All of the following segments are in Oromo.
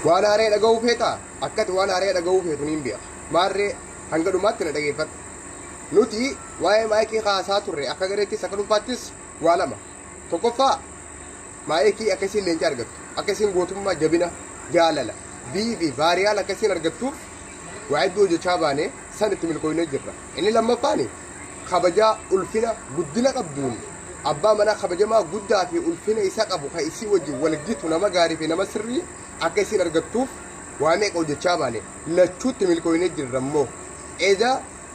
Waan haaraya dhagahuu feetaa? Akka ati waan haaraya dhagahuu feetu niin beeka. Maarree, hanga dhumaatti na dhageeffadhu. Nuti waa'ee maayikii kaasaa turre akka gareettis akka dhuunfaattis waa lama. Tokkoffaa, maayikii akka isiin leenca argattu, akka isiin gootummaa, jabina, jaalala, V fi vaariyaal akka isiin argattuuf waa hedduu hojjechaa baane san itti milkooynee jirra. Inni lammaffaani, kabajaa, ulfina, guddina qabduun abbaa manaa kabajamaa guddaa fi ulfina isa qabu ka isii wajjin wal gitu nama gaarii fi nama sirrii akka isiin argattuuf waa meeqa hojjechaa baane lachuutti milkooynee jirra immoo eda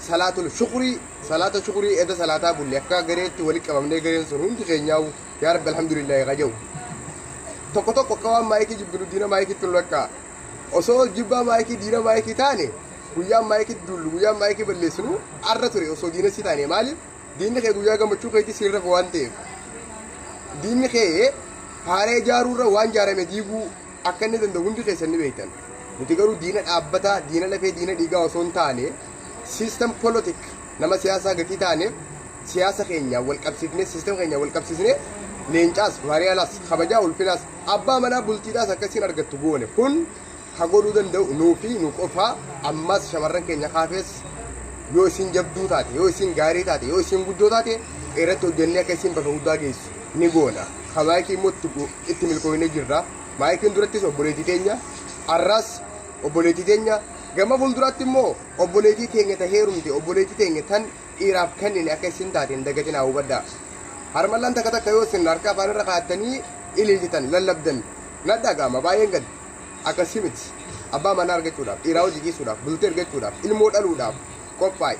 salaatul shukrii salaata shukrii eda salaataa bulle akka gareetti wali qabamnee gareen sun hundi keenyaa'u yaa rabbi alhamdulillaahi ka jedhu tokko tokko akka waan maayikii jibbinu diina maayikiitti nu lakkaa osoo jibbaa maayikii diina maayikii taane guyyaan maayikitti duullu guyyaan maayikii balleessinu arra ture osoo diina si taane maaliif Diinni kee guyyaa gammachuu keetii siin rafu waan ta'eef. Diinni kee haaree ijaaruurra waan ijaarame diiguu akka inni danda'u hundi keessan ni beektan. Nuti garuu diina dhaabbataa, diina lafee, diina dhiigaa osoo hin taane system politic nama siyaasaa gatii taaneef siyaasa keenya wal qabsiifnee system keenya wal qabsiisnee leencaas, maariyaalaas, kabajaa ulfinaas, abbaa manaa bultiidhaas akkasiin argattu goone. Kun ka godhuu danda'u nuu fi nu qofa. Ammas shamarran keenya kaafes yoo isin jabduu taate, yoo isin gaarii taate, yoo isin guddoo taate irratti hojjennee akka isin bakka guddaa geessu ni goona. Ka maayikii immoo itti milkooynee jirra. Maayikiin durattis obboleettii teenya, arraas obboleettii teenya, gama fuulduraatti immoo obboleettii teenya ta heerumte, obboleettii teenya tan dhiiraaf kennine akka isin taate hin dagatinaa hubadhaa. Harmallaan takka takka yoo isin harka afaan irra kaa'attanii ililchitan, lallabdan na dhaga'ama baay'een gadda. Akkasii miti. Abbaa manaa argachuudhaaf, dhiiraa hojii ciisuudhaaf, bultii argachuudhaaf, ilmoo dhaluudhaaf qophaa'i.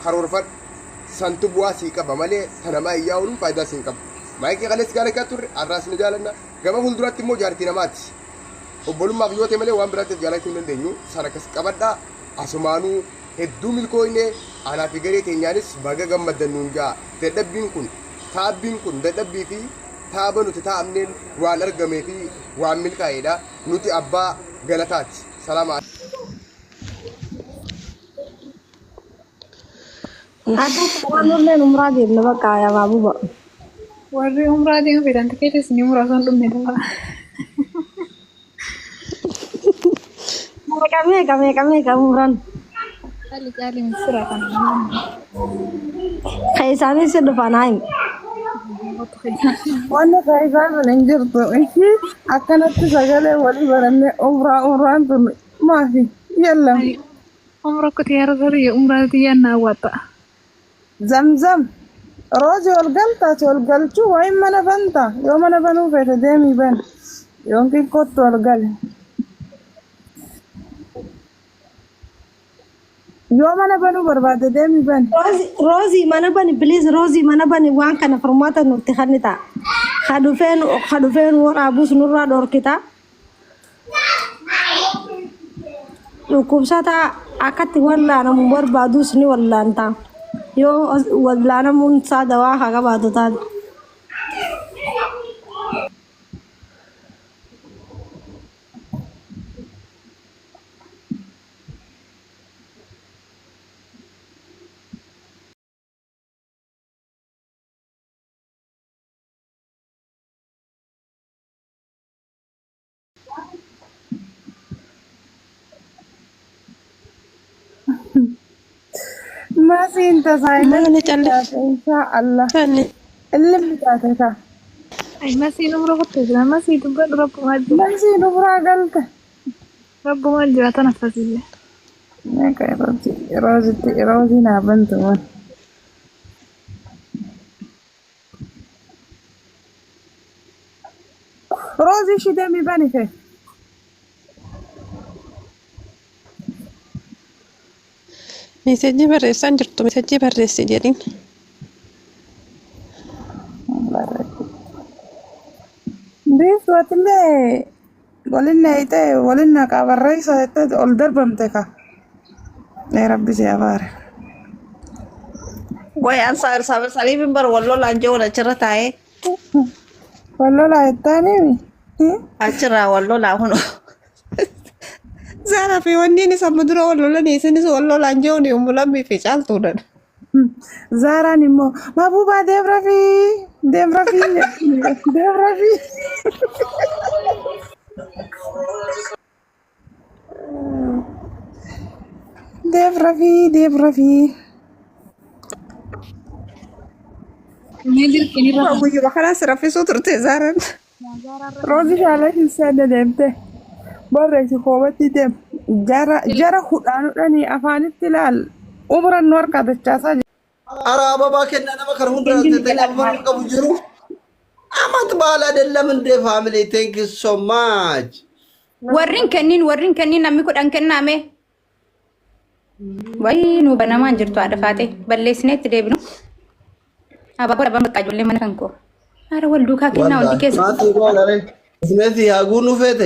Karoorfadhu. Santu bu'aa sii qaba malee ta namaa iyyaa ooluun faayidaa siin qabu. Maayikii kalees jaalachaa turre, har'aas ni jaalanna. Gama fuulduraatti immoo jaartii namaati. Obbolummaaf yoo ta'e malee waan biraatiif jaalachuu hin dandeenyu. San akkas qabadhaa. Asumaanuu hedduu milkooyne anaa fi garee teenyaanis baga gammaddan nuun ja'a. Dadhabbiin kun, taabbiin kun dadhabbii fi taaba nuti taa'amneen waan argamee fi waan milkaa'eedha. Nuti abbaa galataati. Salaama. Akka waan nulleen umraa deemna bakka yaa baabuba. Warri umraa deemu fedhan tikeetis ni mura osoo hin dhumne dura. Meeqa meeqa meeqa meeqa umraan. Caali caali misira kana. Keessaanis si dhufan haayim. Wanni faayidaa kun hin jirtu. Ishii akkanatti sagalee walii barannee umraa umraan tun maafi yallam. Umra kuti yaa rasari umraa tiyyaan naa waxa. Zamzam. Roozi ol galta ati ol galchuu wayin mana banta yoo mana banuu feete deemii bani yookiin kottu ol gali. Yoo mana banuu barbaadde deemii bani. Roozii mana bani please Roozii mana bani waan kana furmaata nutti kennita. Ka dhufeen ka dhufeen waraabus nurraa dhorkita. Dhukkubsataa akkatti wallaanamu barbaadus ni wallaanta. Yoo wallaanamuun isaa dawaa haa qabaatu taate. Masiin tasaayilatti Maali calli taate inshaa Allah. calli. Ilmi taate kaa. Ay masii numra kutte jira masii dubbadhu rabbumaa jira Masiin umraa galte. rabbumaa jira tana fasille. Meeqa roozii roozitti roozii naa bantu man. Roozii ishii deemii bani kee. Meesejii barreessaan jirtu meesejii barreessi jedhiin. Biiftuu atillee walin neeyxee walin naqaa barreessa jettee ol darbamte ka. Ee rabbi si abaare. Way an saniif hin bar wal lolaan jechuun achirra taa'ee Wal lolaa jettaanii? achirraa wal lolaa kun. Zaaraa fi wanni inni amma dura wal lolanii isinis wal lolaan jechuun ummu lammii fi caaltuudhaan. Zaaraan immoo mabuubaa deem rafii deem rafii deem rafii. Deef rafii deef rafii. Mee dirqiin irra Guyyuma kanas raffisuu turte Zaaraan. Roozii shaalee hin seenne deemte. Barreessi koobatti deem. Jara jara hudhaan hudhanii afaanitti ilaal. Umran nu harkaa dachaasaa jira. Ara ababaa kennaa nama kana hunda tettanii ababaa hin qabu jiru. Amat baala አይደለም እንዴ ፋሚሊ ቴንክ ዩ ሶ ማች Warri hin kennin warri hin kennin namni 10 kennaame. Wayii nu banamaan jirtu haadha faate balleessineetti deebinu. Abaaboo dhaban bakka ijoollee mana kan koo. Haara wal duukaa kennaa hundi keessa. ማቲ ባላሬ ስሜቲ ያጉኑ ፌቴ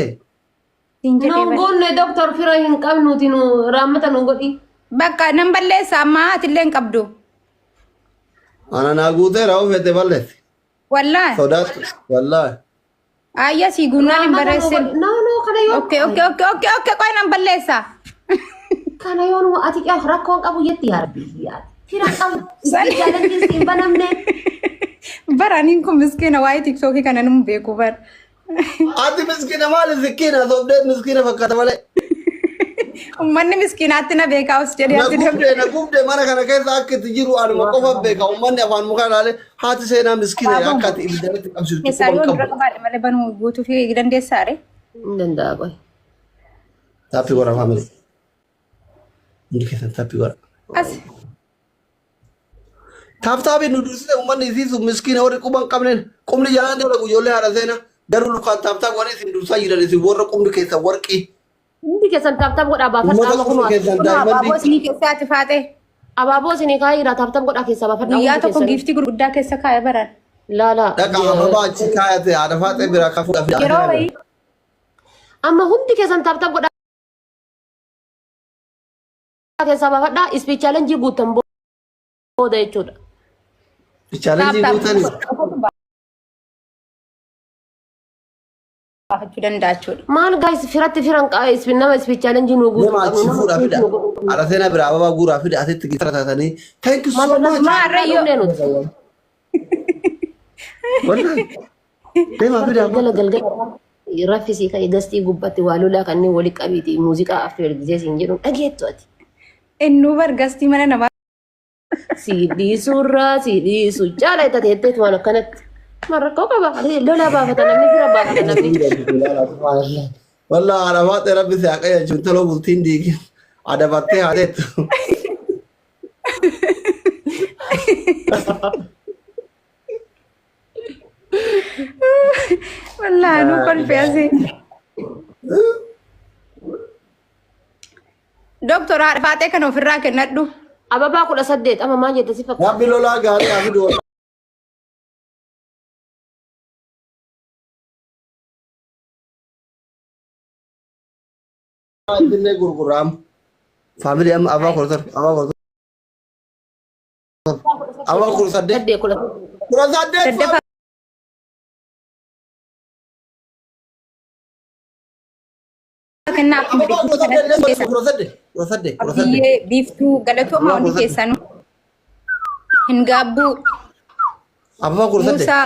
Siin jedhee Nuun bara. guunne doktor fira hin qabnuti nu raammata nu godhi. Bakka nan balleessa ammaa atillee hin qabdu. አና ናጉቴ ራው ፌቴ ባለት Wallaahi. ሶዳት ወላሂ Ayya sii guunnaan hin Raammata nu barreessin. godhi. No no kana yoo Okay okay okay okay okay qoy nan balleessa. kana yoo nu ati qaaf rakkoon qabu jetti yaa rabbi yaati. Fira qabu isin jaalalli hin banamne. Baraniin kun miskiina waa'ee tiktookii kana nu beeku bar. Ati miskiina maali miskiina sobdeet miskiina fakkaata malee. Uummanni miskiinaatti na beekaa os jedhee Na ati gubdee na gubdee mana kana keessa akka itti jiru anuma qofa beeka uummanni afaan mukaa ilaalee haati seenaa miskiina akka ati ibiddatti qabsiiftu Keessaa quban yoo dura qabu. qabaadhe malee banuu guutuu fi dandeessaa ree. Hin danda'a qoy. Taappii godha faamilii. Hundi keessan taappii godha. As Taaptaabii nu dursite uummanni isiisu miskiina warri quban qabneen qubni jalaan dalagu ijoollee haadha seenaa garuu lukaan taaptaa godhanii isin dursaa jiran isin warra qubni keessan warqii. Hundi keessan tap tap godhaa baafadhaa Uummata amma qubni kunoo keessan kun abaaboo daa'imman isinii keessaa ati faate. Abaaboo isinii kaa'ee jira tap tap godhaa keessaa baafadhaa Guyyaa hundi tokko keessan. giiftii gurguddaa keessa kaa'e baran. Laa laa. dhaqa ababaa achi kaayate haadha faaxee biraa kafuudhaaf Yeroo wayii Amma hundi keessan tap tap godhaa keessaa baafadhaa speed challenge guutan booda jechuudha. Challenge tap tap guutanii. baafachuu danda'a jechuudha. Maal guys firatti firan ispi nama speed challenge nu guutuu Nama achi qabnu nama fuudhaa fida. nu godhuu qabnu. Haadha seenaa biraa ababaa guuraa fida asitti gitara taatanii. Thank you so much. Maarrayyoo. Dhumne nuti. Wallahi. Deemaa fida. Galgala galgala raffisii ka'e gastii gubbatti waa lolaa kanneen wali qabiiti muuziqaa affeer gisee siin jedhuun dhageettu ati. Innuu bargastii mana namaa Si dhiisurraa si dhiisu jaala itti teetteetu waan akkanatti. Maal rakkoo qaba? Lolaa baafata namni fira baafata namni. Wallahi haadha faaxee rabbi si haa qajeelchu intaloo bultiin diigin. Adabattee haateettu. Wallaahi nu kolfee asii. Dooktor haadha faaxee kana ofirraa kennadhu. Ababaa 18 amma maal jette si fakkaata? Rabbi lolaa gaarii haa fidu. Finfinnee gurguraam. Faamilii amma abaa 17 abaa 17 abaa 18 Saddeet 18. 18 Daddafa kennaa akkuma ababaa 18 18 18 18. Biyyee biiftuu galatooma hundi keessanuu. Hin gaabbuu. Ababaa 18. Muusaa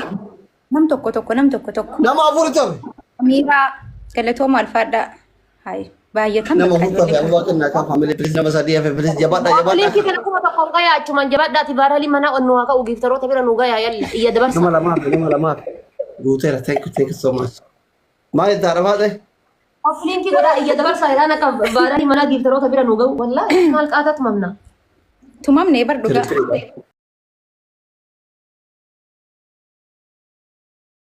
nam tokko tokko nam tokko tokko. Nama afur tafe. Amiiraa galatooma alfaadhaa. Hayi baay'atan Nama bakka afur tafe ijoollee. ababaa kennaa kan faamilii please nama sadii hafe please jabaadha Linkii jabaadha. kana 1000 gayaa achumaan jabaadhaati baaralii manaa onnuu haa ka'u giiftaroota bira nu gayaa yalla iyya dabarsa. Nama lama hafe nama lama hafe. Guuteera thank you thank you so much. Maal itti haadha faaxee? Of linkii godhaa iyya dabarsaa jedhaan akka baaralii manaa giiftaroota bira nu ga'u wallaahi maal qaatatu mamna. Tumamne bar dhugaa. Kirikiriidha.